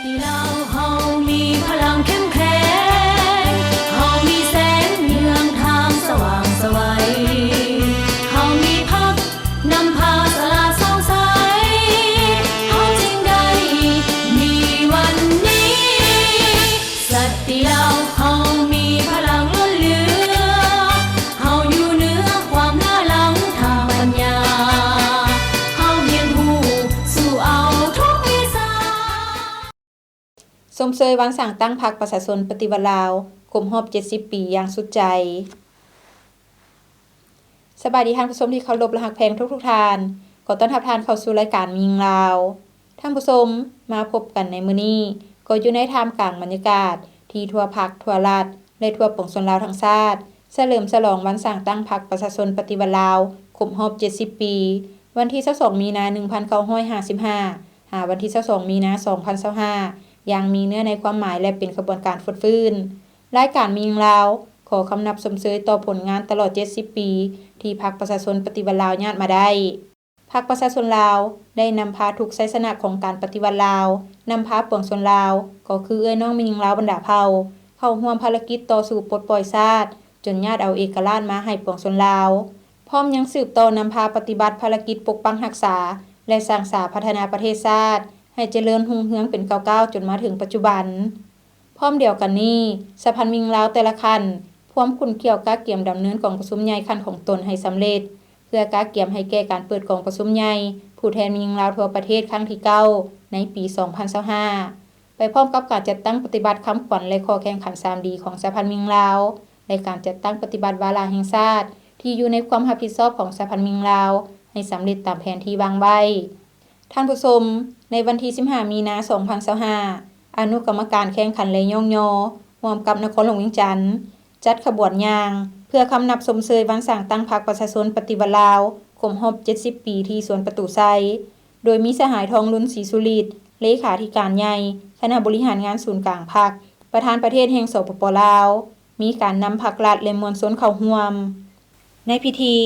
ທີ່ລາວເຮົາມີພະລັງເຂັ້ມແຂງ, ເຮົາມີແສງເຮືອງທາງສະຫວ່າງໄສວ, ເຮົາມີພັກນຳພາສະຫຼາດສ່ອງໃສ, ເຮົາຈຶ່ງໄດ້ມີວັນນີ້. ສັນຕິລາວເຮົາມີພະລັງລົ້ນເຫຼືອ, ເຮົາຢູ່ເໜືອຄວາມເຫຼືອຫຼັງທາງປັນຍາ, ເຮົາຮຽນຮູ້ສູ້ເອົາທຸກວິຊາ. ຊົມເຊີຍວັນສ້າງຕັ້ງພັກປະຊາຊົນປະຕິວັດລາວ ຄົບຮອບເຈັດສິບປີຢ່າງສຸດໃຈ. ສະບາຍດີທ່ານຜູ້ຊົມທີ່ເຄົາລົບ ແລະ ຮັກແພງທຸກໆທ່ານ. ຂໍຕ້ອນຮັບທ່ານເຂົ້າສູ່ລາຍການມີຍິງລາວ. ທ່ານຜູ້ຊົມ, ມາພົບກັນໃນມື້ນີ້ ກໍຢູ່ໃນທ່າມກາງບັນຍາກາດທີ່ທົ່ວພັກ, ທົ່ວລັດ ແລະ ທົ່ວປວງຊົນລາວທັງຊາດ ສະເຫຼີມສະຫຼອງວັນສ້າງຕັ້ງພັກປະຊາຊົນປະຕິວັດລາວ ຄົບຮອບເຈັດສິບປີ, ວັນທີຊາວສອງ ມີນາ ໜຶ່ງພັນເກົ້າຮ້ອຍຫ້າສິບຫ້າ ຫາວັນທີຊາວສອງ ມີນາ ສອງພັນຊາວຫ້າ ຢ່າງມີເນື້ອໃນຄວາມໝາຍ ແລະ ເປັນຂະບວນການຟົດຟື້ນ. ລາຍການມີຍິງລາວ ຂໍຄຳນັບຊົມເຊີຍຕໍ່ຜົນງານຕະຫຼອດເຈັດສິບປີ ທີ່ພັກປະຊາຊົນປະຕິວັດລາວຍາດມາໄດ້. ພັກປະຊາຊົນລາວ ໄດ້ນຳພາທຸກໄຊຊະນະຂອງການປະຕິວັດລາວ, ນຳພາປວງຊົນລາວ ກໍຄືເອື້ອຍນ້ອງແມ່ຍິງລາວບັນດາເຜົ່າ ເຂົ້າຮ່ວມພາລະກິດຕໍ່ສູ້ປົດປ່ອຍຊາດ ຈົນຍາດເອົາເອກະລາດມາໃຫ້ປວງຊົນລາວ, ພ້ອມຍັງສືບຕໍ່ນຳພາປະຕິບັດພາລະກິດປົກປັກຮັກສາ ແລະ ສ້າງສາພັດທະນາປະເທດຊາດ ໃຫ້ຈະເລີນຮຸ່ງເຮືອງເປັນກ້າວໆ ຈົນມາເຖິງປັດຈຸບັນ. ພ້ອມດຽວກັນນີ້, ສະຫະພັນແມ່ຍິງລາວແຕ່ລະຂັ້ນ ພວມຂຸ້ນຂ້ຽວກະກຽມດຳເນີນກອງປະຊຸມໃຫຍ່ຂັ້ນຂອງຕົນໃຫ້ສຳເລັດ, ເພື່ອກະກຽມໃຫ້ແກ່ການເປີດກອງປະຊຸມໃຫຍ່ຜູ້ແທນແມ່ຍິງລາວທົ່ວປະເທດຄັ້ງທີເກົ້າ ໃນປີສອງພັນຊາວຫ້າ ໄປພ້ອມກັບການຈັດຕັ້ງປະຕິບັດຄຳຂວັນ ແລະ ຂໍ້ແຂ່ງຂັນສາມດີຂອງສະຫະພັນແມ່ຍິງລາວ ແລະ ການຈັດຕັ້ງປະຕິບັດວາລະແຫ່ງຊາດ ທີ່ຢູ່ໃນຄວາມຮັບຜິດຊອບຂອງສະຫະພັນແມ່ຍິງລາວ ໃຫ້ສຳເລັດຕາມແຜນທີ່ວາງໄວ້. ທ່ານຜູ້ຊົມ, ໃນວັນທີສິບຫ້າ ມີນາ ສອງພັນຊາວຫ້າ ອະນຸກຳມະການແຂ່ງຂັນ ແລະ ຍ້ອງຍໍ ຮ່ວມກັບນະຄອນຫຼວງວຽງຈັນ ຈັດຂະບວນຍ່າງ ເພື່ອຄຳນັບຊົມເຊີຍວັນສ້າງຕັ້ງພັກປະຊາຊົນປະຕິວັດລາວ ຄົບຮອບເຈັດສິບປີ ທີ່ສວນປະຕູໄຊ, ໂດຍມີສະຫາຍ ທອງລຸນ ສີສຸລິດ ເລຂາທິການໃຫຍ່ຄະນະບໍລິຫານງານສູນກາງພັກ, ປະທານປະເທດແຫ່ງ ສປປ ລາວ, ມີການນຳພັກລັດ ແລະ ມວນຊົນເຂົ້າຮ່ວມ. ໃນພິທີ,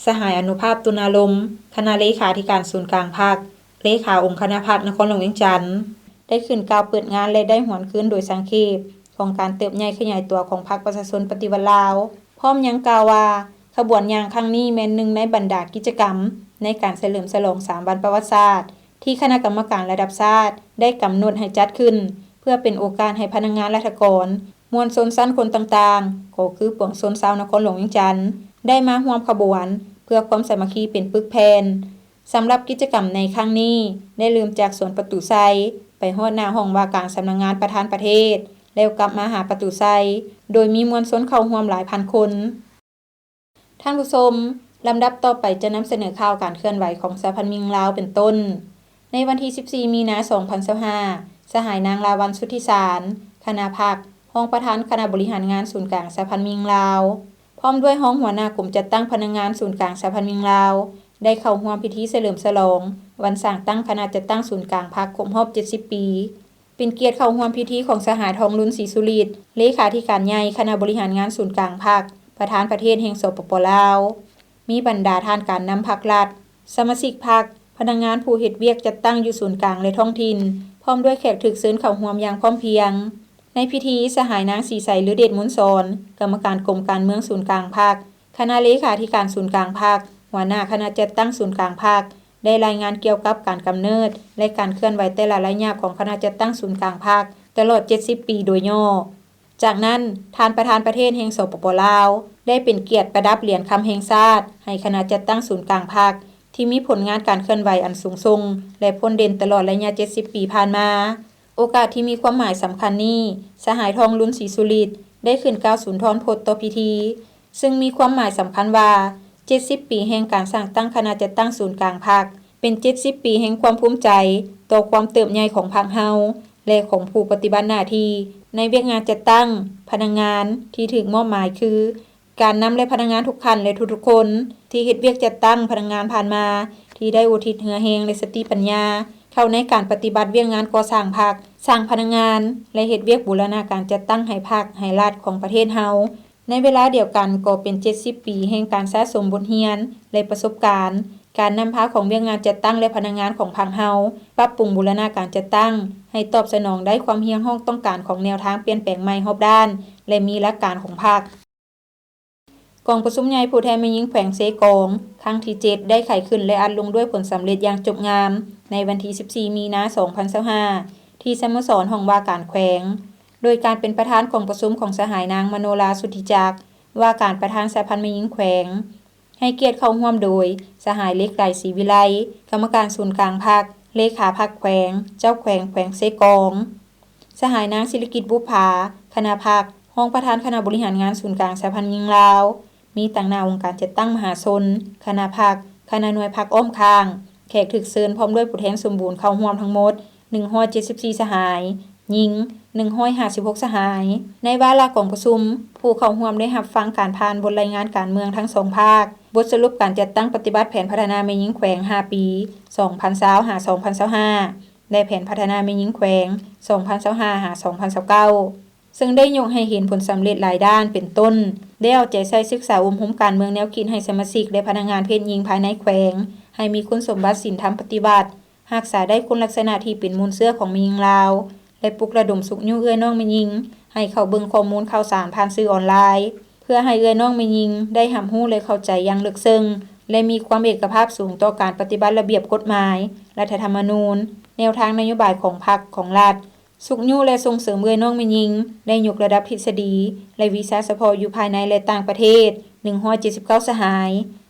ສະຫາຍ ອະນຸພາບ ຕຸນາລົມ ຄະນະເລຂາທິການສູນກາງພັກ, ເລຂາອົງຄະນະພັກນະຄອນຫຼວງວຽງຈັນ ໄດ້ຂຶ້ນກ່າວເປີດງານ ແລະ ໄດ້ຫວນຄືນໂດຍສັງເຂບຂອງການເຕີບໃຫຍ່ຂະຫຍາຍຕົວຂອງພັກປະຊາຊົນປະຕິວັດລາວ, ພ້ອມຍັງກ່າວວ່າ ຂະບວນຍ່າງຄັ້ງນີ້ແມ່ນໜຶ່ງໃນບັນດາກິດຈະກຳໃນການສະເຫຼີມສະຫຼອງສາມວັນປະຫວັດສາດ ທີ່ຄະນະກຳມະການລະດັບຊາດໄດ້ກຳນົດໃຫ້ຈັດຂຶ້ນ ເພື່ອເປັນໂອກາດໃຫ້ພະນັກງານລັດຖະກອນ, ມວນຊົນຊັ້ນຄົນຕ່າງໆ ກໍຄືປວງຊົນຊາວນະຄອນຫຼວງວຽງຈັນ ໄດ້ມາຮ່ວມຂະບວນ ເພື່ອຄວາມສາມັກຄີເປັນປຶກແຜ່ນ. ສຳລັບກິດຈະກຳໃນຄັ້ງນີ້ ໄດ້ເລີ່ມຈາກສວນປະຕູໄຊ ໄປຮອດໜ້າຫ້ອງວ່າການສຳນັກງານປະທານປະເທດ ແລ້ວກັບມາຫາປະຕູໄຊ ໂດຍມີມວນຊົນເຂົ້າຮ່ວມຫຼາຍພັນຄົນ. ທ່ານຜູ້ຊົມ, ລຳດັບຕໍ່ໄປຈະນຳສະເໜີຂ່າວການເຄື່ອນໄຫວຂອງສະຫະພັນແມ່ຍິງລາວເປັນຕົ້ນ. ໃນວັນທີສິບສີ່ ມີນາ ສອງພັນຊາວຫ້າ ສະຫາຍ ນາງ ລາວັນ ສຸດທິສານ ຄະນະພັກ, ຮອງປະທານຄະນະບໍລິຫານງານສູນກາງສະຫະພັນແມ່ຍິງລາວ, ພ້ອມດ້ວຍຮອງຫົວໜ້າກົມຈັດຕັ້ງພະນັກງານສູນກາງສະຫະພັນແມ່ຍິງລາວ ໄດ້ເຂົ້າຮ່ວມພິທີສະເຫຼີມສະຫຼອງວັນສ້າງຕັ້ງຄະນະຈັດຕັ້ງສູນກາງພັກຄົບຮອບເຈັດສິບປີ. ເປັນກຽດເຂົ້າຮ່ວມພິທີຂອງສະຫາຍ ທອງລຸນ ສີສຸລິດ ເລຂາທິການໃຫຍ່ຄະນະບໍລິຫານງານສູນກາງພັກ, ປະທານປະເທດແຫ່ງ ສປປ ລາວ, ມີບັນດາທ່ານການນຳພັກລັດ, ສະມາຊິກພັກ, ພະນັກງານຜູ້ເຮັດວຽກຈັດຕັ້ງຢູ່ສູນກາງ ແລະ ທ້ອງຖິ່ນ, ພ້ອມດ້ວຍແຂກຖືກເຊີນເຂົ້າຮ່ວມຢ່າງພ້ອມພຽງ. ໃນພິທີ, ສະຫາຍ ນາງ ສີໄສ ລືເດດມົນສອນ ກຳມະການກົມການເມືອງສູນກາງພັກ, ຄະນະເລຂາທິການສູນກາງພັກ, ຫົວໜ້າຄະນະຈັດຕັ້ງສູນກາງພັກ ໄດ້ລາຍງານກ່ຽວກັບການກຳເນີດ ແລະ ການເຄື່ອນໄຫວແຕ່ລະໄລຍະຂອງຄະນະຈັດຕັ້ງສູນກາງພັກຕະຫຼອດເຈັດສິບປີໂດຍຫຍໍ້. ຈາກນັ້ນ, ທ່ານປະທານປະເທດແຫ່ງ ສປປ ລາວ ໄດ້ເປັນກຽດປະດັບຫຼຽນຄຳແຫ່ງຊາດໃຫ້ຄະນະຈັດຕັ້ງສູນກາງພັກ ທີ່ມີຜົນງານການເຄື່ອນໄຫວອັນສູງສົ່ງ ແລະ ພົ້ນເດັ່ນຕະຫຼອດໄລຍະເຈັດສິບປີຜ່ານມາ. ໂອກາດທີ່ມີຄວາມໝາຍສຳຄັນນີ້, ສະຫາຍ ທອງລຸນ ສີສຸລິດ ໄດ້ຂຶ້ນກ່າວສຸນທອນພົດຕໍ່ພິທີ, ຊຶ່ງມີຄວາມໝາຍສຳຄັນວ່າ ເຈັດສິບປີແຫ່ງການສ້າງຕັ້ງຄະນະຈັດຕັ້ງສູນກາງພັກ ເປັນເຈັດສິບປີແຫ່ງຄວາມພູມໃຈຕໍ່ຄວາມເຕີບໃຫຍ່ຂອງພັກເຮົາ ແລະ ຂອງຜູ້ປະຕິບັດໜ້າທີ່ໃນວຽກງານຈັດຕັ້ງພະນັກງານທີ່ຖືກມອບໝາຍຄື ການນຳ ແລະ ພະນັກງານທຸກຂັ້ນ ແລະ ທຸກໆຄົນ ທີ່ເຮັດວຽກຈັດຕັ້ງພະນັກງານຜ່ານມາ ທີ່ໄດ້ອຸທິດເຫື່ອແຮງ ແລະ ສະຕິປັນຍາເຂົ້າໃນການປະຕິບັດວຽກງານກໍ່ສ້າງພັກ, ສ້າງພະນັກງານ ແລະ ເຮັດວຽກບູລະນາການຈັດຕັ້ງໃຫ້ພັກ, ໃຫ້ລັດຂອງປະເທດເຮົາ. ໃນເວລາດຽວກັນກໍເປັນເຈັດສິບປີແຫ່ງການສະສົມບົດຮຽນ ແລະ ປະສົບການ ການນຳພາຂອງວຽກງານຈັດຕັ້ງ ແລະ ພະນັກງານຂອງພັກເຮົາ ປັບປຸງບູລະນະການຈັດຕັ້ງ ໃຫ້ຕອບສະໜອງໄດ້ຄວາມຮຽກຮ້ອງຕ້ອງການຂອງແນວທາງປ່ຽນແປງໃໝ່ຮອບດ້ານ ແລະ ມີຫຼັກການຂອງພັກ. ກອງປະຊຸມໃຫຍ່ຜູ້ແທນແມ່ຍິງແຂວງເຊກອງ ຄັ້ງທີເຈັດ ໄດ້ໄຂຂຶ້ນ ແລະ ອັດລົງດ້ວຍຜົນສຳເລັດຢ່າງຈົບງາມ ໃນວັນທີສິບສີ່ ມີນາ ສອງພັນຊາວຫ້າ ທີ່ສະໂມສອນຫ້ອງວ່າການແຂວງ ໂດຍການເປັນປະທານກອງປະຊຸມຂອງສະຫາຍນາງ ມະໂນລາ ສຸດທິຈັກ ວ່າການປະທານສະຫະພັນແມ່ຍິງແຂວງ, ໃຫ້ກຽດເຂົ້າຮ່ວມໂດຍ ສະຫາຍ ເຫຼັກໄດ ສີວິໄລ ກຳມະການສູນກາງພັກ, ເລຂາພັກແຂວງ, ເຈົ້າແຂວງແຂວງເຊກອງ, ສະຫາຍນາງ ສິລິກິດ ບຸບຜາ ຄະນະພັກ, ຮອງປະທານຄະນະບໍລິຫານງານສູນກາງສະຫະພັນແມ່ຍິງລາວ, ມີຕາງໜ້າອົງການຈັດຕັ້ງມະຫາຊົນ, ຄະນະພັກ, ຄະນະໜ່ວຍພັກອ້ອມຂ້າງ, ແຂກຖືກເຊີນ ພ້ອມດ້ວຍຜູ້ແທນສົມບູນເຂົ້າຮ່ວມທັງໝົດ ໜຶ່ງຮ້ອຍເຈັດສິບສີ່ ສະຫາຍ, ຍິງ ໜຶ່ງຮ້ອຍຫ້າສິບຫົກ ສະຫາຍ. ໃນວາລະກອງປະຊຸມ, ຜູ້ເຂົ້າຮ່ວມໄດ້ຮັບຟັງການຜ່ານບົດລາຍງານການເມືອງທັງສອງພາກ, ບົດສະຫຼຸບການຈັດຕັ້ງປະຕິບັດແຜນພັດທະນາແມ່ຍິງແຂວງຫ້າປີ ສອງພັນຊາວ ຫາ ສອງພັນຊາວຫ້າ ແລະ ແຜນພັດທະນາແມ່ຍິງແຂວງ ສອງພັນຊາວຫ້າ ຫາ ສອງພັນຊາວເກົ້າ ເຊິ່ງໄດ້ຍົກໃຫ້ເຫັນຜົນສຳເລັດຫຼາຍດ້ານ ເປັນຕົ້ນ ໄດ້ເອົາໃຈໃສ່ສຶກສາອົບຮົມການເມືອງແນວຄິດໃຫ້ສະມາຊິກ ແລະ ພະນັກງານເພດຍິງພາຍໃນແຂວງ ໃຫ້ມີຄຸນສົມບັດສິນທຳປະຕິວັດ, ຮັກສາໄດ້ຄຸນລັກສະນະທີ່ເປັນມູນເຊື້ອຂອງແມ່ຍິງລາວ ແລະ ປຸກລະດົມຊຸກຍູ້ເອື້ອຍນ້ອງແມ່ຍິງ ໃຫ້ເຂົ້າເບິ່ງຂໍ້ມູນຂ່າວສານຜ່ານສື່ອອນລາຍ ເພື່ອໃຫ້ເອື້ອຍນ້ອງແມ່ຍິງໄດ້ຮັບຮູ້ ແລະ ເຂົ້າໃຈຢ່າງເລິກເຊິ່ງ ແລະ ມີຄວາມເອກະພາບສູງຕໍ່ການປະຕິບັດລະບຽບກົດໝາຍ, ລັດຖະທຳມະນູນ, ແນວທາງນະໂຍບາຍຂອງພັກ, ຂອງລັດ, ຊຸກຍູ້ ແລະ ສົ່ງເສີມເອື້ອຍນ້ອງແມ່ຍິງ ໄດ້ຍົກລະດັບທິດສະດີ ແລະ ວິຊາສະເພາະຢູ່ພາຍໃນ ແລະ ຕ່າງປະເທດ ໜຶ່ງຮ້ອຍເຈັດສິບເກົ້າ ສະຫາຍ.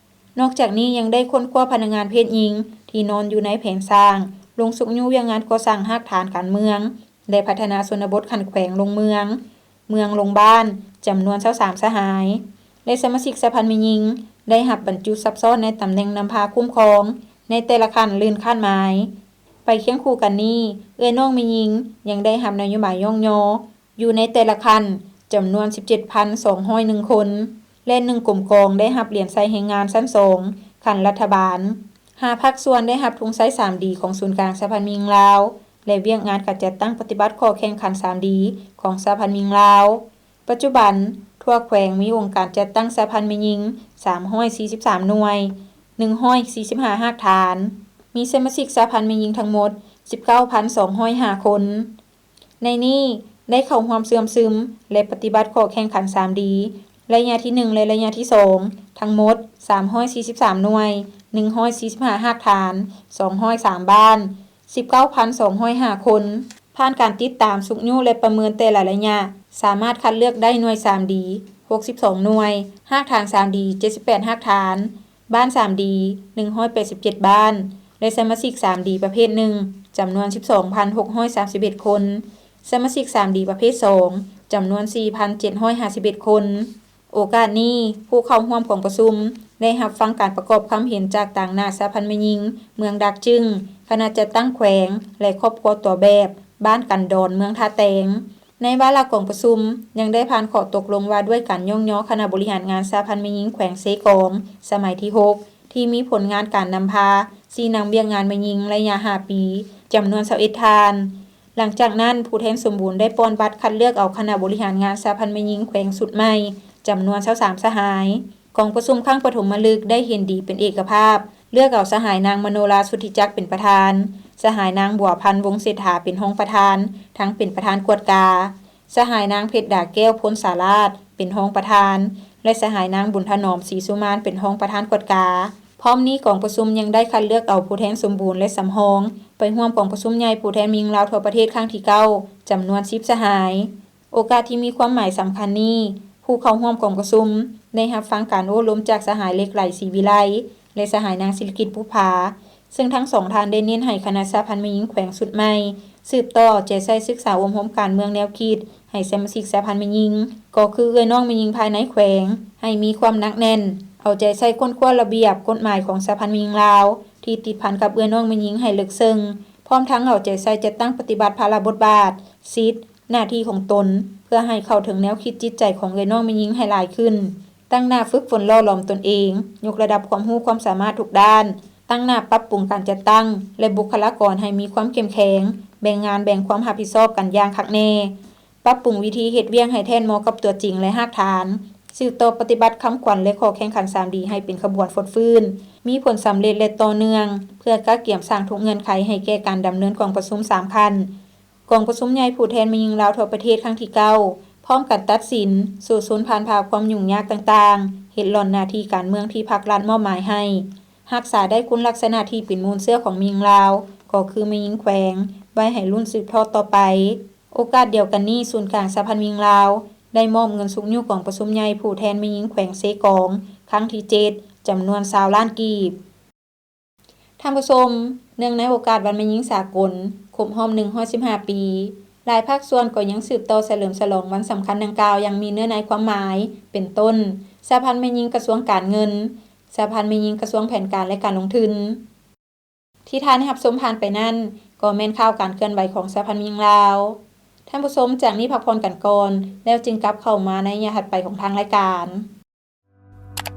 ນອກຈາກນີ້ຍັງໄດ້ຄົ້ນຄວ້າພະນັກງານເພດຍິງທີ່ນອນຢູ່ໃນແຜງສ້າງ, ລົງຊຸກຍູ້ວຽກງານກໍ່ສ້າງຮາກຖານການເມືອງ ແລະ ພັດທະນາຊົນນະບົດຂັ້ນແຂວງລົງເມືອງ, ເມືອງລົງບ້ານ ຈຳນວນຊາວສາມສະຫາຍ ແລະ ສະມາຊິກສະຫະພັນແມ່ຍິງໄດ້ຮັບບັນຈຸຊັບຊ້ອນໃນຕຳແໜ່ງນຳພາຄຸ້ມຄອງໃນແຕ່ລະຂັ້ນລື່ນຂັ້ນໝາຍ. ໄປຄຽງຄູ່ກັນນີ້, ເອື້ອຍນ້ອງແມ່ຍິງຍັງໄດ້ຮັບນະໂຍບາຍຍ້ອງຍໍຢູ່ໃນແຕ່ລະຂັ້ນ ຈຳນວນສິບເຈັດພັນສອງຮ້ອຍໜຶ່ງຄົນ ແລະ ໜຶ່ງກົມກອງໄດ້ຮັບຫຼຽນໃສ່ແຮງງານຊັ້ນສອງຂັ້ນລັດຖະບານ, ຫ້າພາກສ່ວນໄດ້ຮັບທຸງໃຊ້ສາມດີຂອງສູນກາງສະຫະພັນແມ່ຍິງລາວ ແລະ ວຽກງານການຈັດຕັ້ງປະຕິບັດຂໍ້ແຂ່ງຂັນສາມດີຂອງສະຫະພັນແມ່ຍິງລາວ. ປັດຈຸບັນ, ທົ່ວແຂວງມີອົງການຈັດຕັ້ງສະຫະພັນແມ່ຍິງສາມຮ້ອຍສີ່ສິບສາມໜ່ວຍ, ໜຶ່ງຮ້ອຍສີ່ສິບຫ້າຮາກຖານ, ມີສະມາຊິກສະຫະພັນແມ່ຍິງທັງໝົດສິບເກົ້າພັນສອງຮ້ອຍຫ້າຄົນ. ໃນນີ້ໄດ້ເຂົ້າຮ່ວມເຊື່ອມຊຶມ ແລະ ປະຕິບັດຂໍ້ແຂ່ງຂັນສາມດີ ໄລຍະທີໜຶ່ງ ແລະ ໄລຍະທີສອງ ທັງໝົດສາມຮ້ອຍສີ່ສິບສາມໜ່ວຍ, ໜຶ່ງຮ້ອຍສີ່ສິບຫ້າຮາກຖານ, ສອງຮ້ອຍສາມບ້ານ, ສິບເກົ້າພັນສອງຮ້ອຍຫ້າຄົນ. ຜ່ານການຕິດຕາມ, ຊຸກຍູ້ ແລະ ປະເມີນແຕ່ລະໄລຍະ, ສາມາດຄັດເລືອກໄດ້ໜ່ວຍສາມດີຫົກສິບສອງໜ່ວຍ, ຮາກຖານສາມດີເຈັດສິບແປດຮາກຖານ, ບ້ານສາມດີໜຶ່ງຮ້ອຍແປດສິບເຈັດບ້ານ ແລະ ສະມາຊິກສາມດີປະເພດໜຶ່ງ ຈຳນວນສິບສອງພັນຫົກຮ້ອຍສາມສິບເອັດຄົນ, ສະມາຊິກສາມດີປະເພດສອງ ຈຳນວນສີ່ພັນເຈັດຮ້ອຍຫ້າສິບເອັດຄົນ. ໂອກາດນີ້, ຜູ້ເຂົ້າຮ່ວມກອງປະຊຸມໄດ້ຮັບຟັງການປະກອບຄຳເຫັນຈາກຕາງໜ້າສະຫະພັນແມ່ຍິງເມືອງດາກຈຶງ, ຄະນະຈັດຕັ້ງແຂວງ ແລະ ຄອບຄົວຕົວແບບບ້ານກັນດອນ ເມືອງທ່າແຕງ. ໃນວາລະກອງປະຊຸມຍັງໄດ້ຜ່ານຂໍ້ຕົກລົງວ່າດ້ວຍການຍ້ອງຍໍຄະນະບໍລິຫານງານສະຫະພັນແມ່ຍິງແຂວງເຊກອງ ສະໄໝທີຫົກ ທີ່ມີຜົນງານການນຳພາຊີ້ນຳວຽກງານແມ່ຍິງໄລຍະຫ້າປີ ຈຳນວນຊາວເອັດທ່ານ. ຫຼັງຈາກນັ້ນ, ຜູ້ແທນສົມບູນໄດ້ປ່ອນບັດຄັດເລືອກເອົາຄະນະບໍລິຫານງານສະຫະພັນແມ່ຍິງແຂວງຊຸດໃໝ່ ຈຳນວນຊາວສາມສະຫາຍ. ກອງປະຊຸມຄັ້ງປະຖົມມະລຶກໄດ້ເຫັນດີເປັນເອກະພາບ ເລືອກເອົາສະຫາຍນາງ ມະໂນລາ ສຸດທິຈັກ ເປັນປະທານ, ສະຫາຍນາງ ບົວພັນ ວົງເສດຖາ ເປັນຮອງປະທານ ທັງເປັນປະທານກວດກາ, ສະຫາຍນາງ ເພັດດາແກ້ວ ພົນສາລາດ ເປັນຮອງປະທານ ແລະ ສະຫາຍນາງ ບຸນຖະໜອມ ສີສຸມານ ເປັນຮອງປະທານກວດກາ. ພ້ອມນີ້ກອງປະຊຸມຍັງໄດ້ຄັດເລືອກເອົາຜູ້ແທນສົມບູນ ແລະ ສຳຮອງ ໄປຮ່ວມກອງປະຊຸມໃຫຍ່ຜູ້ແທນແມ່ຍິງລາວທົ່ວປະເທດຄັ້ງທີເກົ້າ ຈຳນວນສິບສະຫາຍ. ໂອກາດທີ່ມີຄວາມໝາຍສຳຄັນນີ້, ຜູ້ເຂົ້າຮ່ວມກອງປະຊຸມໄດ້ຮັບຟັງການໂອ້ລົມຈາກສະຫາຍ ເຫຼັກໄຫຼ ສີວິໄລ ແລະ ສະຫາຍນາງ ສິລິກິດ ບຸບຜາ, ເຊິ່ງທັງສອງທ່ານໄດ້ເນັ້ນໃຫ້ຄະນະສະຫະພັນແມ່ຍິງແຂວງຊຸດໃໝ່ ສືບຕໍ່ເອົາໃຈໃສ່ສຶກສາອົບຮົມການເມືອງແນວຄິດໃຫ້ສະມາຊິກສະຫະພັນແມ່ຍິງ, ກໍຄືເອື້ອຍນ້ອງແມ່ຍິງພາຍໃນແຂວງ ໃຫ້ມີຄວາມໜັກແໜ້ນ, ເອົາໃຈໃສ່ຄົ້ນຄວ້າລະບຽບກົດໝາຍຂອງສະຫະພັນແມ່ຍິງລາວ ທີ່ຕິດພັນກັບເອື້ອຍນ້ອງແມ່ຍິງໃຫ້ເລິກເຊິ່ງ, ພ້ອມທັງເອົາໃຈໃສ່ຈັດຕັ້ງປະຕິບັດພາລະບົດບາດ, ສິດ, ໜ້າທີ່ຂອງຕົນ ເພື່ອໃຫ້ເຂົ້າເຖິງແນວຄິດຈິດໃຈຂອງເອື້ອຍນ້ອງແມ່ຍິງໃຫ້ຫຼາຍຂຶ້ນ, ຕັ້ງໜ້າຝຶກຝົນຫຼໍ່ຫຼອມຕົນເອງ, ຍົກລະດັບຄວາມຮູ້ຄວາມສາມາດທຸກດ້ານ, ຕັ້ງໜ້າປັບປຸງການຈັດຕັ້ງ ແລະ ບຸກຄະລາກອນໃຫ້ມີຄວາມເຂັ້ມແຂງ, ແບ່ງງານແບ່ງຄວາມຮັບຜິດຊອບກັນຢ່າງຄັກແນ່, ປັບປຸງວິທີເຮັດວຽກໃຫ້ແທດເໝາະກັບຕົວຈິງ ແລະ ຮາກຖານ, ສືບຕໍ່ປະຕິບັດຄຳຂວັນ ແລະ ຂໍ້ແຂ່ງຂັນສາມດີ ໃຫ້ເປັນຂະບວນຟົດຟື້ນ, ມີຜົນສຳເລັດ ແລະ ຕໍ່ເນື່ອງ, ເພື່ອກະກຽມສ້າງທຸກເງື່ອນໄຂໃຫ້ແກ່ການດຳເນີນກອງປະຊຸມສາມຂັ້ນ ກອງປະຊຸມໃຫຍ່ຜູ້ແທນແມ່ຍິງລາວທົ່ວປະເທດຄັ້ງທີເກົ້າ ພ້ອມກັນຕັດສິນ, ສູ້ຊົນຜ່ານຜ່າຄວາມຫຍຸ້ງຍາກຕ່າງໆ, ເຮັດລ່ອນໜ້າທີ່ການເມືອງທີ່ພັກລັດມອບໝາຍໃຫ້, ຮັກສາໄດ້ຄຸນລັກສະນະທີ່ເປັນມູນເຊື້ອຂອງແມ່ຍິງລາວ, ກໍຄືແມ່ຍິງແຂວງ, ໄວ້ໃຫ້ລຸ້ນສືບທອດຕໍ່ໄປ. ໂອກາດດຽວກັນນີ້, ສູນກາງສະຫະພັນແມ່ຍິງລາວ ໄດ້ມອບເງິນຊຸກຍູ້ກອງປະຊຸມໃຫຍ່ຜູ້ແທນແມ່ຍິງແຂວງເຊກອງ ຄັ້ງທີເຈັດ ຈຳນວນຊາວລ້ານກີບ. ທ່ານຜູ້ຊົມ, ເນື່ອງໃນໂອກາດວັນແມ່ຍິງສາກົນ ຄົບຮອບໜຶ່ງຮ້ອຍສິບຫ້າປີ, ຫຼາຍພາກສ່ວນກໍຍັງສືບຕໍ່ສະເຫຼີມສະຫຼອງວັນສຳຄັນດັ່ງກ່າວຢ່າງມີເນື້ອໃນຄວາມໝາຍ, ເປັນຕົ້ນ ສະຫະພັນແມ່ຍິງກະຊວງການເງິນ, ສະຫະພັນແມ່ຍິງກະຊວງແຜນການ ແລະ ການລົງທຶນ. ທີ່ທ່ານໄດ້ຮັບຊົມຜ່ານໄປນັ້ນ ກໍແມ່ນຂ່າວການເຄື່ອນໄຫວຂອງສະຫະພັນແມ່ຍິງລາວ. ທ່ານຜູ້ຊົມ, ຈາກນີ້ພັກຜ່ອນກັນກ່ອນ, ແລ້ວຈຶ່ງກັບເຂົ້າມາໃນໄລຍະຖັດໄປຂອງທາງລາຍການ.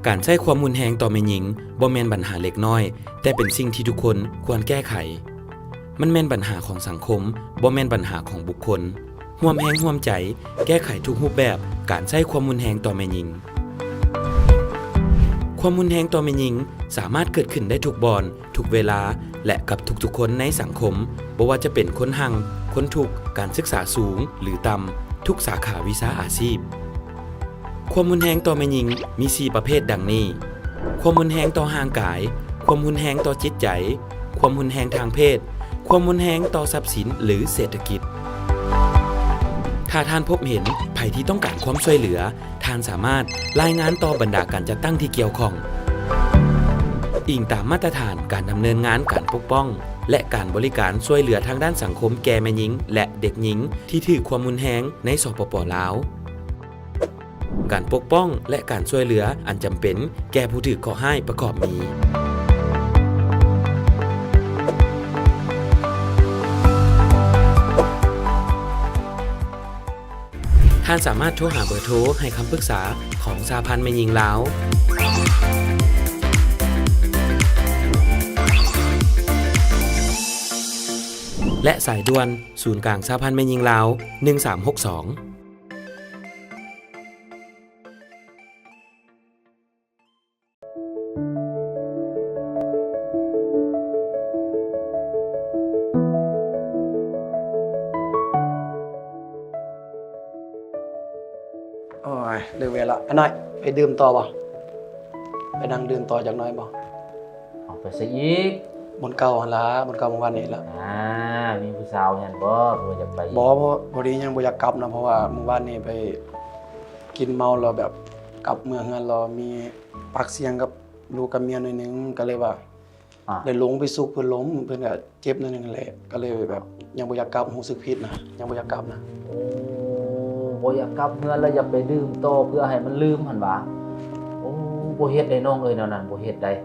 ການໃຊ້ຄວາມຮຸນແຮງຕໍ່ແມ່ຍິງບໍ່ແມ່ນບັນຫາເລັກນ້ອຍ, ແຕ່ເປັນສິ່ງທີ່ທຸກຄົນຄວນແກ້ໄຂ. ມັນແມ່ນບັນຫາຂອງສັງຄົມ, ບໍ່ແມ່ນບັນຫາຂອງບຸກຄົນ. ຮ່ວມແຮງຮ່ວມໃຈແກ້ໄຂທຸກຮູບແບບການໃຊ້ຄວາມຮຸນແຮງຕໍ່ແມ່ຍິງ. ຄວາມຮຸນແຮງຕໍ່ແມ່ຍິງສາມາດເກີດຂຶ້ນໄດ້ທຸກບ່ອນ, ທຸກເວລາ ແລະ ກັບທຸກໆຄົນໃນສັງຄົມ, ບໍ່ວ່າຈະເປັນຄົນຮັ່ງ, ຄົນທຸກ, ການສຶກສາສູງ ຫຼື ຕ່ຳ, ທຸກສາຂາວິຊາອາຊີບ. ຄວາມຮຸນແຮງຕໍ່ແມ່ຍິງມີສີ່ປະເພດດັ່ງນີ້: ຄວາມຮຸນແຮງຕໍ່ຮ່າງກາຍ, ຄວາມຮຸນແຮງຕໍ່ຈິດໃຈ, ຄວາມຮຸນແຮງທາງເພດ, ຄວາມຮຸນແຮງຕໍ່ຊັບສິນ ຫຼື ເສດຖະກິດ. ຖ້າທ່ານພົບເຫັນໃຜທີ່ຕ້ອງການຄວາມຊ່ວຍເຫຼືອ, ທ່ານສາມາດລາຍງານຕໍ່ບັນດາການຈັດຕັ້ງທີ່ກ່ຽວຂ້ອງ. ອີງຕາມມາດຕະຖານການດຳເນີນງານການປົກປ້ອງ ແລະ ການບໍລິການຊ່ວຍເຫຼືອທາງດ້ານສັງຄົມແກ່ແມ່ຍິງ ແລະ ເດັກຍິງທີ່ຖືກຄວາມຮຸນແຮງໃນ ສປປ ລາວ. ການປົກປ້ອງ ແລະ ການຊ່ວຍເຫຼືອອັນຈຳເປັນແກ່ຜູ້ຖືກເຄາະຮ້າຍປະກອບມີ. ທ່ານສາມາດໂທຫາເບີໂທໃຫ້ຄຳປຶກສາຂອງສະຫະພັນແມ່ຍິງລາວ ແລະ ສາຍດ່ວນສູນກາງສະຫະພັນແມ່ຍິງລາວ ໜຶ່ງສາມຫົກສອງ. ໂອ້ຍ ເລີກວຽກລະ. ອ້າຍນ້ອຍ ໄປດື່ມຕໍ່ບໍ່? ໄປນັ່ງດື່ມຕໍ່ຈັກໜ້ອຍບໍ່? ເອົາໄປໃສອີກ? ບ່ອນເກົ່າຫັ້ນລະ, ບ່ອນເກົ່າມື້ວານນີ້ລະ. ອ່າ ມີຜູ້ສາວຫັ້ນບໍ່? ບໍ່ຢາກໄປອີກ? ບໍ່, ພໍ ພໍດີຍັງບໍ່ຢາກກັບນະ, ເພາະວ່າມື້ວານນີ້ໄປກິນເມົາແລ້ວແບບກັບເມືອເຮືອນແລ້ວມີປາກສຽງກັບລູກກັບເມຍໜ້ອຍໜຶ່ງ, ກໍເລີຍວ່າ ອ່າ ໄດ້ລົງໄປຊຸກເພິ່ນລົ້ມ, ເພິ່ນກໍເຈັບໜ້ອຍໜຶ່ງແຫຼະ, ກໍເລີຍແບບຍັງບໍ່ຢາກກັບ, ຮູ້ສຶກຜິດນະ, ຍັງບໍ່ຢາກກັບນະ. ໂອ້ ບໍ່ຢາກກັບເຮືອນແລ້ວຢາກໄປດື່ມຕໍ່ເພື່ອໃຫ້ມັນລືມຫັ້ນຫວາ? ໂອ້ ບໍ່ເຮັດໄດ໋ນ້ອງເອີຍ, ແນວນັ້ນບໍ່ເຮັດໄດ໋.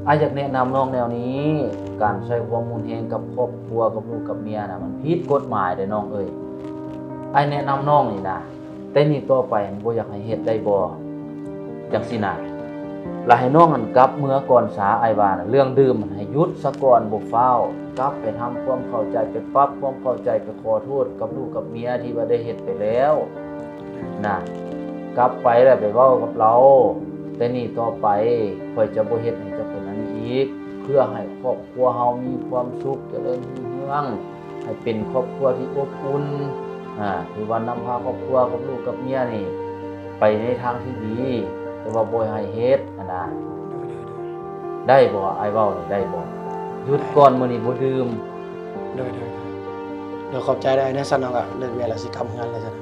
ອ້າຍຢາກແນະນຳນ້ອງແນວນີ້, ການໃຊ້ຄວາມຮຸນແຮງກັບຄອບຄົວ, ກັບລູກກັບເມຍນະ, ມັນຜິດກົດໝາຍເດ້ນ້ອງເອີຍ. ອ້າຍແນະນຳນ້ອງນີ້ນະ, ແຕ່ນີ້ຕໍ່ໄປບໍ່ຢາກໃຫ້ເຮັດໄດ້ບໍ່? ຈັ່ງຊີ້ນະ. ລະໃຫ້ນ້ອງຫັ້ນກັບເມືອກ່ອນສາ, ອ້າຍວ່ານະ, ເລື່ອງດື່ມຫັ້ນໃຫ້ຢຸດສາກ່ອນ, ບໍ່ຟ້າວ. ກັບໄປທຳຄວາມເຂົ້າໃຈ, ໄປປັບຄວາມເຂົ້າໃຈ, ໄປຂໍໂທດກັບລູກກັບເມຍທີ່ວ່າໄດ້ເຮັດໄປແລ້ວນະ. ກັບໄປແລ້ວໄປເວົ້າກັບລາວ, ແຕ່ນີ້ຕໍ່ໄປຂ້ອຍຈະບໍ່ເຮັດໃຫ້ເຈົ້າເປັນອັນນີ້ອີກ, ເພື່ອໃຫ້ຄອບຄົວເຮົາມີຄວາມສຸກ, ຈະເລີນຮຸ່ງເຮືອງ, ໃຫ້ເປັນຄອບຄົວທີ່ອົບອຸ່ນ, ອາ, ຖືວ່ານຳພາຄອບຄົວກັບລູກກັບເມຍນີ້ໄປໃນທາງທີ່ດີ, ແຕ່ວ່າບໍ່ໃຫ້ເຮັດຫັ້ນນະ. ໂດຍ, ໂດຍ, ໂດຍ. ໄດ້ບໍ່? ອ້າຍເວົ້ານີ້ໄດ້ບໍ່? ຢຸດກ່ອນ, ມື້ນີ້ບໍ່ດື່ມ. ໂດຍ, ໂດຍ, ໂດຍ. ໂດຍ, ຂອບໃຈນະອ້າຍເດີ. ຊັ້ນເຮົາກໍເລີກວຽກແລ້ວ ຊິກັບເຮືອນແລ້ວຊັ້ນ.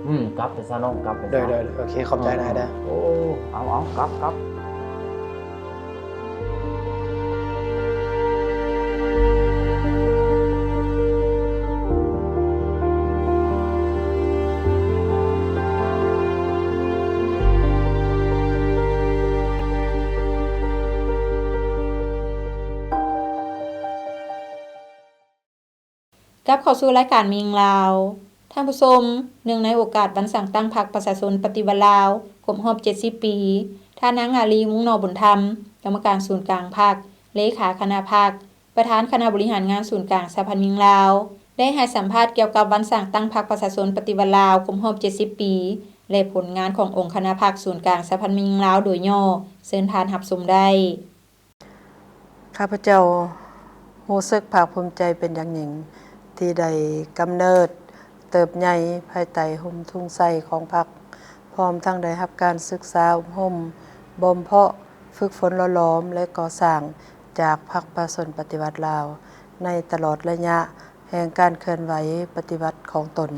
ອືມ, ກັບໄປຊະນ້ອງ, ກັບໄປຊະ. ໂດຍ, ໂດຍ, ໂດຍ. ໂອເຄ, ຂອບໃຈນະອ້າຍເດີ. ໂອ້, ເອົາ, ເອົາ, ກັບ, ກັບ. ກັບເຂົ້າສູ່ລາຍການແມ່ຍິງລາວ. ທ່ານຜູ້ຊົມ, ເນື່ອງໃນໂອກາດວັນສ້າງຕັ້ງພັກປະຊາຊົນປະຕິວັດລາວ ຄົບຮອບເຈັດສິບປີ, ທ່ານນາງ ອາລີ ວົງໜໍບຸນທຳ, ກຳມະການສູນກາງພັກ, ເລຂາຄະນະພັກ, ປະທານຄະນະບໍລິຫານງານສູນກາງສະຫະພັນແມ່ຍິງລາວ ໄດ້ໃຫ້ສຳພາດກ່ຽວກັບວັນສ້າງຕັ້ງພັກປະຊາຊົນປະຕິວັດລາວ ຄົບຮອບເຈັດສິບປີ ແລະ ຜົນງານຂອງອົງຄະນະພັກສູນກາງສະຫະພັນແມ່ຍິງລາວໂດຍຫຍໍ້. ເຊີນທ່ານຮັບຊົມໄດ້. ຂ້າພະເຈົ້າຮູ້ສຶກພາກພູມໃຈເປັນຢ່າງຍິ່ງ ທີ່ໄດ້ກຳເນີດເຕີບໃຫຍ່ພາຍໃຕ້ຮົ່ມທຸງໄຊຂອງພັກ, ພ້ອມທັງໄດ້ຮັບການສຶກສາອົບຮົມບົ່ມເພາະຝຶກຝົນຫຼໍ່ຫຼອມ ແລະ ກໍ່ສ້າງຈາກພັກປະຊາຊົນປະຕິວັດລາວ ໃນຕະຫຼອດໄລຍະແຫ່ງການເຄື່ອນໄຫວປະຕິວັດຂອງຕົນ.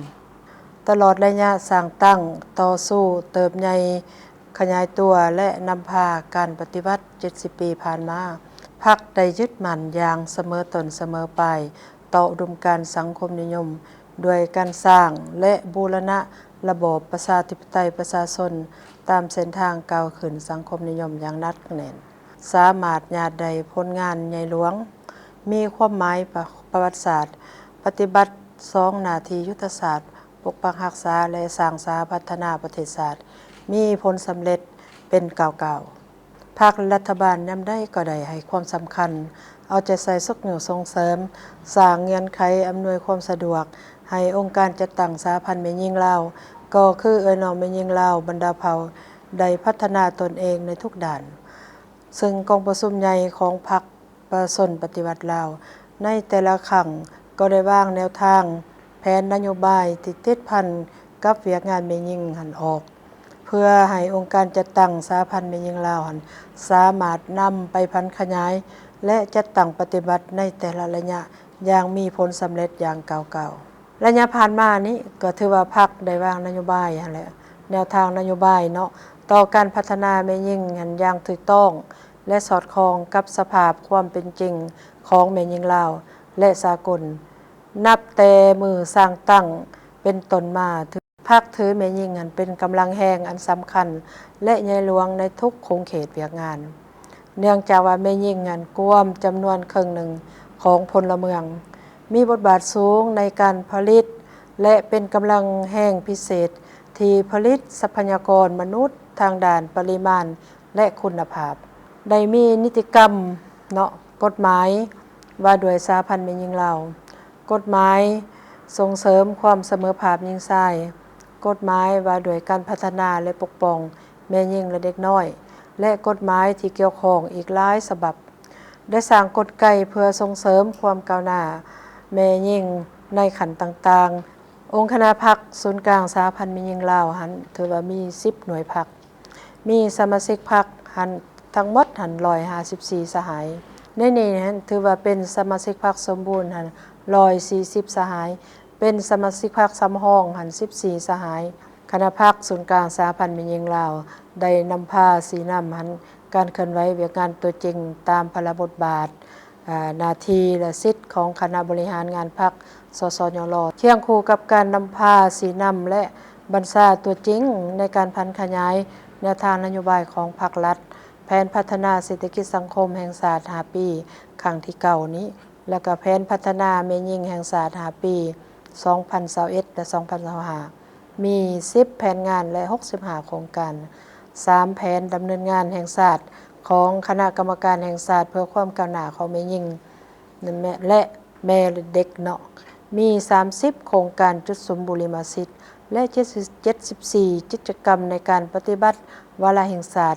ຕະຫຼອດໄລຍະສ້າງຕັ້ງ, ຕໍ່ສູ້, ເຕີບໃຫຍ່, ຂະຫຍາຍຕົວ ແລະ ນຳພາການປະຕິວັດເຈັດສິບປີຜ່ານມາ, ພັກໄດ້ຍຶດໝັ້ນຢ່າງສະເໝີຕົ້ນສະເໝີປາຍຕໍ່ອຸດົມການສັງຄົມນິຍົມ ດ້ວຍການສ້າງ ແລະ ບູລະນະລະບອບປະຊາທິປະໄຕປະຊາຊົນ ຕາມເສັ້ນທາງກ້າວຂຶ້ນສັງຄົມນິຍົມຢ່າງໜັກແໜ້ນ, ສາມາດຍາດໄດ້ຜົນງານໃຫຍ່ຫຼວງ ມີຄວາມໝາຍປະ ປະຫວັດສາດ, ປະຕິບັດສອງໜ້າທີ່ຍຸດທະສາດ, ປົກປັກຮັກສາ ແລະ ສ້າງສາພັດທະນາປະເທດຊາດ ມີຜົນສຳເລັດເປັນກ້າວໆ. ພັກ ແລະ ລັດຖະບານຍາມໃດກໍໄດ້ໃຫ້ຄວາມສຳຄັນ, ເອົາໃຈໃສ່ຊຸກຍູ້ສົ່ງເສີມ, ສ້າງເງື່ອນໄຂອຳນວຍຄວາມສະດວກໃຫ້ອົງການຈັດຕັ້ງສະຫະພັນແມ່ຍິງລາວ, ກໍຄືເອື້ອຍນ້ອງແມ່ຍິງລາວບັນດາເຜົ່າ ໄດ້ພັດທະນາຕົນເອງໃນທຸກດ້ານ. ເຊິ່ງກອງປະຊຸມໃຫຍ່ຂອງພັກ ປະຊາຊົນປະຕິວັດລາວ ໃນແຕ່ລະຄັ້ງກໍໄດ້ວາງແນວທາງ, ແຜນນະໂຍບາຍທີ່ຕິດພັນກັບວຽກງານແມ່ຍິງຫັ້ນອອກ, ເພື່ອໃຫ້ອົງການຈັດຕັ້ງສະຫະພັນແມ່ຍິງລາວຫັ້ນ ສາມາດນຳໄປຜັນຂະຫຍາຍ ແລະ ຈັດຕັ້ງປະຕິບັດໃນແຕ່ລະໄລຍະຢ່າງມີຜົນສຳເລັດຢ່າງກ້າວໆ. ໄລຍະຜ່ານມານີ້ກໍຖືວ່າພັກໄດ້ວາງນະໂຍບາຍຫັ້ນແຫຼະ, ແນວທາງນະໂຍບາຍເນາະ, ຕໍ່ການພັດທະນາແມ່ຍິງຫັ້ນຢ່າງຖືກຕ້ອງ ແລະ ສອດຄ່ອງກັບສະພາບຄວາມເປັນຈິງຂອງແມ່ຍິງລາວ ແລະ ສາກົນ. ນັບແຕ່ມື້ສ້າງຕັ້ງເປັນຕົ້ນມາ, ພັກຖືແມ່ຍິງຫັ້ນເປັນກຳລັງແຮງອັນສຳຄັນ ແລະ ໃຫຍ່ຫຼວງໃນທຸກຂົງເຂດວຽກງານ, ເນື່ອງຈາກວ່າແມ່ຍິງຫັ້ນກວມຈຳນວນເຄິ່ງໜຶ່ງຂອງພົນລະເມືອງ, ມີບົດບາດສູງໃນການຜະລິດ ແລະ ເປັນກຳລັງແຮງພິເສດທີ່ຜະລິດຊັບພະຍາກອນມະນຸດທາງດ້ານປະລິມານ ແລະ ຄຸນນະພາບ. ໄດ້ມີນິຕິກຳເນາະ, ກົດໝາຍວ່າດ້ວຍສະຫະພັນແມ່ຍິງລາວ, ກົດໝາຍສົ່ງເສີມຄວາມສະເໝີພາບຍິງຊາຍ, ກົດໝາຍວ່າດ້ວຍການພັດທະນາ ແລະ ປົກປ້ອງແມ່ຍິງ ແລະ ເດັກນ້ອຍ ແລະ ກົດໝາຍທີ່ກ່ຽວຂ້ອງອີກຫຼາຍສະບັບ ໄດ້ສ້າງກົນໄກເພື່ອສົ່ງເສີມຄວາມກ້າວໜ້າແມ່ຍິງໃນຂັ້ນຕ່າງໆ. ອົງຄະນະພັກສູນກາງສະຫະພັນແມ່ຍິງລາວຫັ້ນ ຖືວ່າມີສິບໜ່ວຍພັກ, ມີສະມາຊິກພັກຫັ້ນທັງໝົດຫັ້ນຮ້ອຍຫ້າສິບສີ່ສະຫາຍ, ໃນນີ້ຫັ້ນຖືວ່າເປັນສະມາຊິກພັກສົມບູນຫັ້ນຮ້ອຍສີ່ສິບສະຫາຍ, ເປັນສະມາຊິກພັກສຳຮອງຫັ້ນສິບສີ່ສະຫາຍ. ຄະນະພັກສູນກາງສະຫະພັນແມ່ຍິງລາວ ໄດ້ນຳພາຊີ້ນຳຫັ້ນ ການເຄື່ອນໄຫວວຽກງານຕົວຈິງຕາມພາລະບົດບາດ, ອາ, ໜ້າທີ່ ແລະ ສິດຂອງຄະນະບໍລິຫານງານພັກ ສສຍລ, ຄຽງຄູ່ກັບການນຳພາຊີ້ນຳ ແລະ ບັນຊາຕົວຈິງໃນການຜັນຂະຫຍາຍແນວທາງນະໂຍບາຍຂອງພັກລັດ, ແຜນພັດທະນາເສດຖະກິດສັງຄົມແຫ່ງຊາດຫ້າປີ ຄັ້ງທີເກົ້ານີ້ ແລ້ວກະແຜນພັດທະນາແມ່ຍິງແຫ່ງຊາດຫ້າປີ ສອງພັນຊາວເອັດ ແລະ ສອງພັນຊາວຫ້າ ມີສິບແຜນງານ ແລະ ຫົກສິບຫ້າໂຄງການ, ສາມແຜນດຳເນີນງານແຫ່ງຊາດຂອງຄະນະກຳມະການແຫ່ງຊາດເພື່ອຄວາມກ້າວໜ້າຂອງແມ່ຍິງ ແລະ ແມ່ເດັກເນາະ, ມີສາມສິບໂຄງການຈຸດສຸມບຸລິມະສິດ ແລະ ເຈັດສິບສີ່ກິດຈະກຳໃນການປະຕິບັດວາລະແຫ່ງຊາດ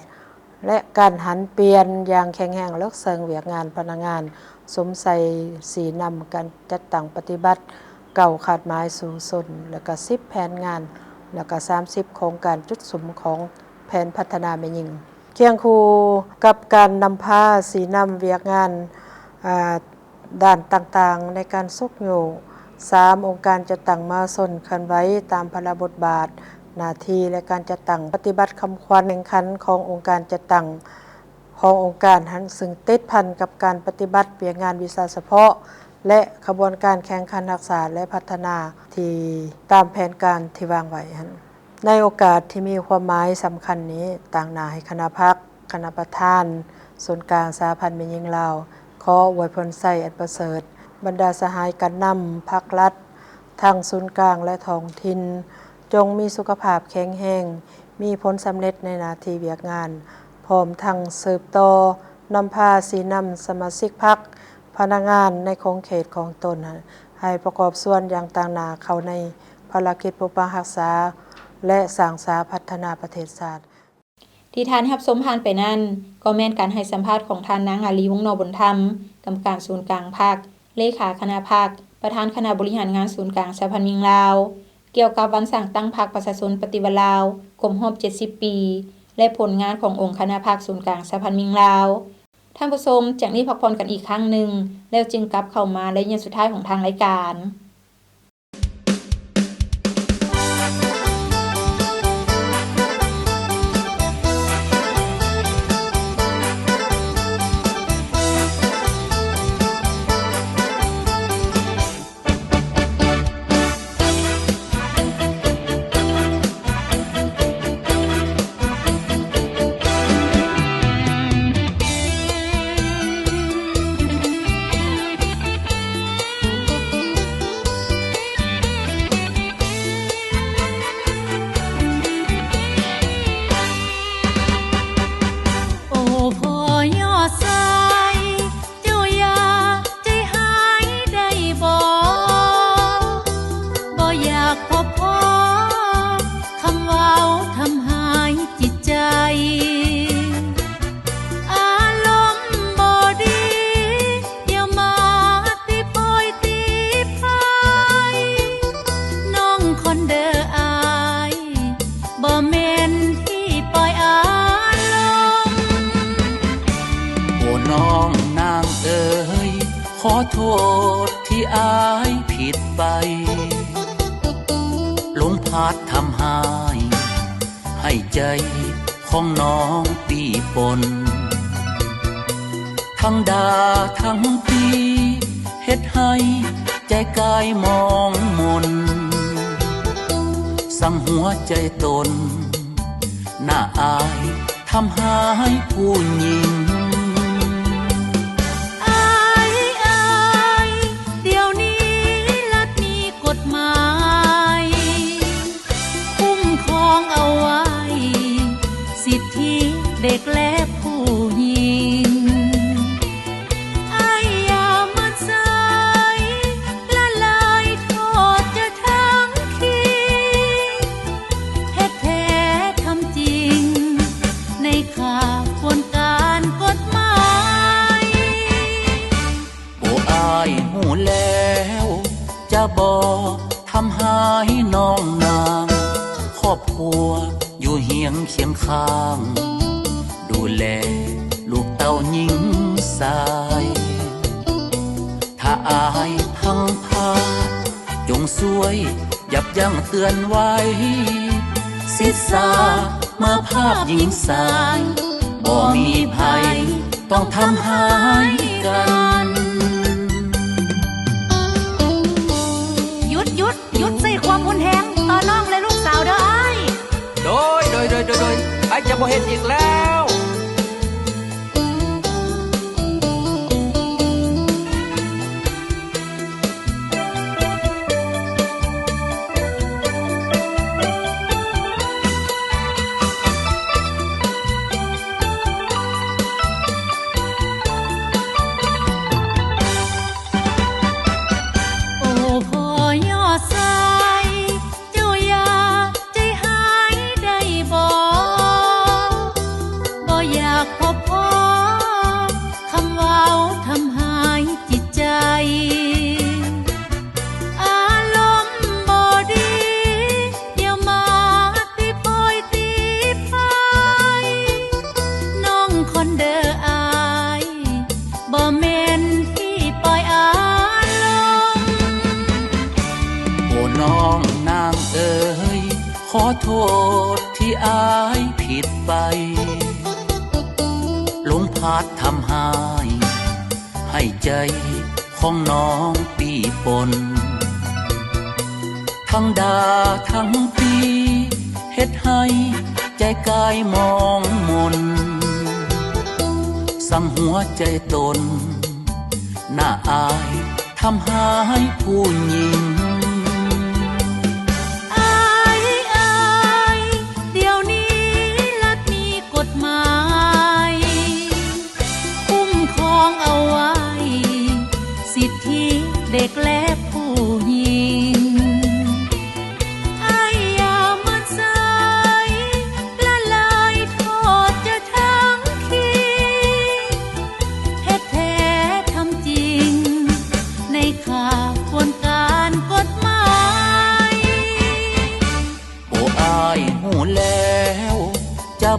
ແລະ ການຫັນປ່ຽນຢ່າງແຂງແຮງເລິກເຊິ່ງວຽກງານພະນັກງານ ສຸມໃສ່ຊີ້ນຳການຈັດຕັ້ງປະຕິບັດເກົ້າຄາດໝາຍສູ້ຊົນ ແລ້ວກະສິບແຜນງານ ແລ້ວກະສາມສິບໂຄງການຈຸດສຸມຂອງແຜນພັດທະນາແມ່ຍິງ. ຄຽງຄູ່ກັບການນຳພາຊີ້ນຳວຽກງານ, ອາ, ດ້ານຕ່າງໆໃນການຊຸກຍູ້, ສາມ ອົງການຈັດຕັ້ງມະຫາຊົນເຄື່ອນໄຫວຕາມພາລະບົດບາດ, ໜ້າທີ່ ແລະ ການຈັດຕັ້ງປະຕິບັດຄຳຂວັນແຂ່ງຂັນຂອງອົງການຈັດຕັ້ງ ຂອງອົງການຫັ້ນ ຊຶ່ງຕິດພັນກັບການປະຕິບັດວຽກງານວິຊາສະເພາະ ແລະ ຂະບວນການແຂ່ງຂັນຮັກສາ ແລະ ພັດທະນາທີ່ຕາມແຜນການທີ່ວາງໄວ້ຫັ້ນ. ໃນໂອກາດທີ່ມີຄວາມໝາຍສຳຄັນນີ້, ຕາງໜ້າໃຫ້ຄະນະພັກ, ຄະນະປະທານສູນກາງສະຫະພັນແມ່ຍິງລາວ ຂໍອວຍພົນໄຊອັນປະເສີດ, ບັນດາສະຫາຍການນຳພັກລັດ ທັງສູນກາງ ແລະ ທ້ອງຖິ່ນ ຈົ່ງມີສຸຂະພາບແຂງແຮງ, ມີຜົນສຳເລັດໃນໜ້າທີ່ວຽກງານ, ພ້ອມທັງສືບຕໍ່ນຳພາຊີ້ນຳສະມາຊິກພັກ, ພະນັກງານໃນຂົງເຂດຂອງຕົນ ໃຫ້ປະກອບສ່ວນຢ່າງຕາງໜ້າເຂົ້າໃນພາລະກິດປົກປັກຮັກສາ ແລະ ສ້າງສາພັດທະນາປະເທດຊາດ. ທີ່ທ່ານຮັບຊົມຜ່ານໄປນັ້ນ ກໍແມ່ນການໃຫ້ສຳພາດຂອງທ່ານນາງ ອາລີ ວົງນໍບຸນທຳ ກຳມະການສູນກາງພັກ, ເລຂາຄະນະພັກ, ປະທານຄະນະບໍລິຫານງານສູນກາງສະຫະພັນແມ່ຍິງລາວ ກ່ຽວກັບວັນສ້າງຕັ້ງພັກປະຊາຊົນປະຕິວັດລາວ ຄົບຮອບເຈັດສິບປີ ແລະ ຜົນງານຂອງອົງຄະນະພັກສູນກາງສະຫະພັນແມ່ຍິງລາວ. ທ່ານຜູ້ຊົມ ຈາກນີ້ພັກຜ່ອນກັນອີກຄັ້ງໜຶ່ງ ແລ້ວຈຶ່ງກັບເຂົ້າມາໃນໄລຍະສຸດທ້າຍຂອງທາງລາຍການ. ໂອ້ ພໍ່ຍໍ້ຊາຍ ເຈົ້າຢ່າໃຈຮ້າຍໄດ້ບໍ່? ບໍ່ຢາກພົບພໍ້ຄຳເວົ້າທຳຮ້າຍຈິດໃຈ. ອາລົມບໍ່ດີ ຢ່າມາຕີໂພຍຕີພາຍ ນ້ອງຄອນເດີອ້າຍ ບໍ່ແມ່ນທີ່ປ່ອຍອາລົມ. ໂອ້ ນ້ອງນາງເອີຍ ຂໍໂທດທີ່ອ້າຍຜິດໄປ ຫຼົງພາດທຳຮ້າຍ ໃຫ້ໃຈຂອງນ້ອງປີ້ປົນ ທັງດ່າທັງຕີ ເຮັດໃຫ້ໃຈກາຍມອງມົນ ສັງຫົວໃຈຕົນ ໜ້າອາຍທຳຮ້າຍຜູ້ຍິງ. ອາຍ ອາຍ ດຽວນີ້ລັດມີກົດໝາຍ ຄຸ້ມຄອງເອົາໄວ້ ສິດທິເດັກແລະຜູ້ຍິງ. ອາຍຢ່າມາໃຈລະລາຍ ໂທດຈະທັງຄີ ເຮັດແທ້ທຳຈິງ ໃນຂະບວນການກົດໝາຍ. ໂອ້ ອ້າຍຮູ້ແລ້ວ ຈະບໍ່ທຳຮ້າຍນ້ອງນາງ ຄອບຄົວຢູ່ຮຽງຄຽງຂ້າງ ດູແລລູກເຕົ້າຍິງຊາຍ. ຖ້າອ້າຍພັງພາດ ຈົ່ງຊ່ວຍຢັບຢັ້ງເຕືອນໄວ້ ສິດສາມາພາບຍິງຊາຍ ບໍ່ມີໃຜຕ້ອງທຳຮ້າຍກັນ. ຢຸດ ຢຸດ ຢຸດໃຊ້ຄວາມຮຸນແຮງຕໍ່ນ້ອງ ແລະ ລູກສາວເດີອ້າຍ. ໂດຍ ໂດຍ ໂດຍ ໂດຍ ໂດຍ ອ້າຍຈະບໍ່ເຮັດອີກແລ້ວ. ໂອ້ ພໍ່ຍໍ້ຊາຍ ເຈົ້າຢ່າໃຈຮ້າຍໄດ້ບໍ່? ບໍ່ຢາກພົບພໍ້ຄຳເວົ້າທຳຮ້າຍຈິດໃຈ. ອາລົມບໍ່ດີ ຢ່າມາຕີໂພຍຕີພາຍ ນ້ອງຄອນເດີອ້າຍ ບໍ່ແມ່ນທີ່ປ່ອຍອາລົມ. ໂອ້ ນ້ອງນາງເອີຍ ຂໍໂທດທີ່ອ້າຍຜິດໄປ ຫຼົງພາດທຳຮ້າຍ ໃຫ້ໃຈຂອງນ້ອງປີ້ປົນ ທັງດ່າທັງຕີ ເຮັດໃຫ້ໃຈກາຍມອງມົນ ສັງຫົວໃຈຕົນ ໜ້າອາຍທຳຮ້າຍຜູ້ຍິງ. ອາຍ ອາຍ ດຽວນີ້ລັດມີກົດໝາຍ ຄຸ້ມຄອງເອົາໄວ້ ສິດທິເດັກແລະຜູ້ຍິງ. ອ້າຍຢ່າມາໃຈ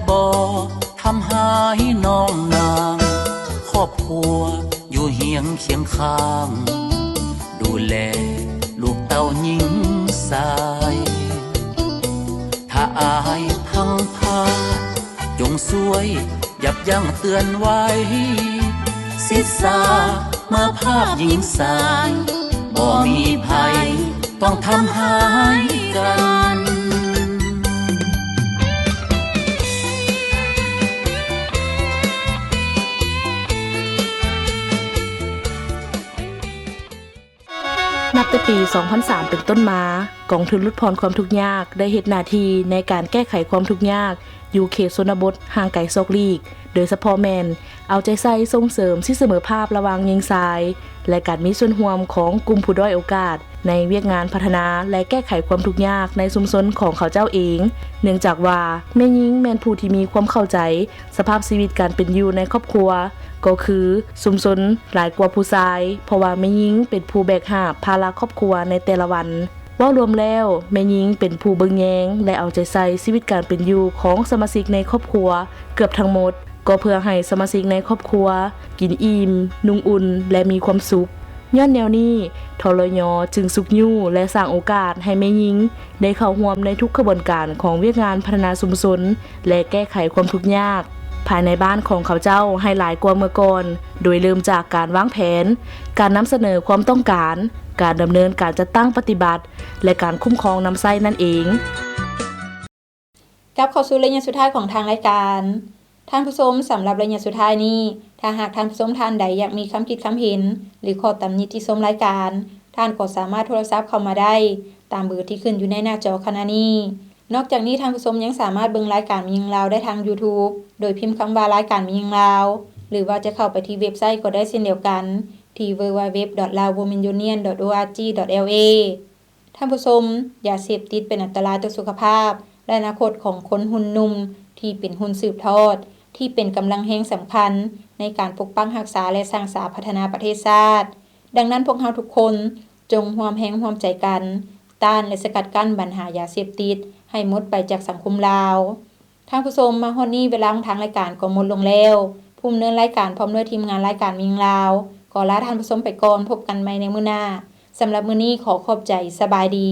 ບໍ່ທຳຮ້າຍນ້ອງນາງ ຄອບຄົວຢູ່ຮຽງຄຽງຂ້າງ ດູແລລູກເຕົ້າຍິງຊາຍ ຖ້າອາຍພັງພາດ ຈົ່ງຊ່ວຍຢັບຢັ້ງເຕືອນໄວ້ ສິດສາມາພາບຍິງຊາຍ ບໍ່ມີໃຜ ຕ້ອງທຳຮ້າຍກັນ. ນັບແຕ່ປີສອງພັນສາມເປັນຕົ້ນມາ, ກອງທຶນຫຼຸດຜ່ອນຄວາມທຸກຍາກໄດ້ເຮັດໜ້າທີ່ໃນການແກ້ໄຂຄວາມທຸກຍາກຢູ່ເຂດຊົນນະບົດຫ່າງໄກສອກຫຼີກ, ໂດຍສະເພາະແມ່ນ ເອົາໃຈໃສ່ສົ່ງເສີມສິດສະເໝີພາບລະຫວ່າງຍິງຊາຍ ແລະ ການມີສ່ວນຮ່ວມຂອງກຸ່ມຜູ້ດ້ອຍໂອກາດໃນວຽກງານພັດທະນາ ແລະ ແກ້ໄຂຄວາມທຸກຍາກໃນຊຸມຊົນຂອງເຂົາເຈົ້າເອງ, ເນື່ອງຈາກວ່າແມ່ຍິງແມ່ນຜູ້ທີ່ມີຄວາມເຂົ້າໃຈສະພາບຊີວິດການເປັນຢູ່ໃນຄອບຄົວ ກໍຄືຊຸມຊົນຫຼາຍກວ່າຜູ້ຊາຍ, ເພາະວ່າແມ່ຍິງເປັນຜູ້ແບກຫາບພາລະຄອບຄົວໃນແຕ່ລະວັນ. ເວົ້າລວມແລ້ວ, ແມ່ຍິງເປັນຜູ້ເບິ່ງແຍງ ແລະ ເອົາໃຈໃສ່ຊີວິດການເປັນຢູ່ຂອງສະມາຊິກໃນຄອບຄົວເກືອບທັງໝົດ, ກໍເພື່ອໃຫ້ສະມາຊິກໃນຄອບຄົວກິນອີ່ມ, ນຸ່ງອຸ່ນ ແລະ ມີຄວາມສຸກ. ຍ້ອນແນວນີ້, ທລຍ ຈຶ່ງຊຸກຍູ້ ແລະ ສ້າງໂອກາດໃຫ້ແມ່ຍິງໄດ້ເຂົ້າຮ່ວມໃນທຸກຂະບວນການຂອງວຽກງານພັດທະນາຊຸມຊົນ ແລະ ແກ້ໄຂຄວາມທຸກຍາກພາຍໃນບ້ານຂອງເຂົາເຈົ້າໃຫ້ຫຼາຍກວ່າເມື່ອກ່ອນ, ໂດຍເລີ່ມຈາກການວາງແຜນ, ການນຳສະເໜີຄວາມຕ້ອງການ, ການດຳເນີນການຈັດຕັ້ງປະຕິບັດ ແລະ ການຄຸ້ມຄອງນຳໃຊ້ນັ້ນເອງ. ກັບເຂົ້າສູ່ໄລຍະສຸດທ້າຍຂອງທາງລາຍການ. ທ່ານຜູ້ຊົມ, ສຳລັບໄລຍະສຸດທ້າຍນີ້, ຖ້າຫາກທ່ານຜູ້ຊົມທ່ານໃດຢາກມີຄຳຄິດຄຳເຫັນ ຫຼື ຂໍ້ຕຳໜິຕິຊົມລາຍການ, ທ່ານກໍສາມາດໂທລະສັບເຂົ້າມາໄດ້ຕາມເບີທີ່ຂຶ້ນຢູ່ໃນໜ້າຈໍຂະນະນີ້. ນອກຈາກນີ້, ທ່ານຜູ້ຊົມຍັງສາມາດເບິ່ງລາຍການແມ່ຍິງລາວໄດ້ທາງ YouTube ໂດຍພິມຄຳວ່າ ລາຍການແມ່ຍິງລາວ ຫຼື ວ່າຈະເຂົ້າໄປທີ່ເວັບໄຊກໍໄດ້ເຊັ່ນດຽວກັນ ທີ່ www.laowomenunion.org.la. ທ່ານຜູ້ຊົມ, ຢາເສບຕິດເປັນອັນຕະລາຍຕໍ່ສຸຂະພາບ ແລະ ອະນາຄົດຂອງຄົນຮຸ່ນໜຸ່ມທີ່ເປັນຮຸ່ນສືບທອດ, ທີ່ເປັນກຳລັງແຮງສຳຄັນໃນການປົກປັກຮັກສາ ແລະ ສ້າງສາພັດທະນາປະເທດຊາດ. ດັ່ງນັ້ນ, ພວກເຮົາທຸກຄົນຈົ່ງຮ່ວມແຮງຮ່ວມໃຈກັນ ຕ້ານ ແລະ ສະກັດກັ້ນບັນຫາຢາເສບຕິດໃຫ້ໝົດໄປຈາກສັງຄົມລາວ. ທ່ານຜູ້ຊົມ, ມາຮອດນີ້ເວລາຂອງທາງລາຍການກໍໝົດລົງແລ້ວ. ຜູ້ດຳເນີນລາຍການພ້ອມດ້ວຍທີມງານລາຍການແມ່ຍິງລາວ ກໍລາທ່ານຜູ້ຊົມໄປກ່ອນ, ພົບກັນໃໝ່ໃນມື້ໜ້າ. ສຳລັບມື້ນີ້ຂໍຂອບໃຈ, ສະບາຍດີ.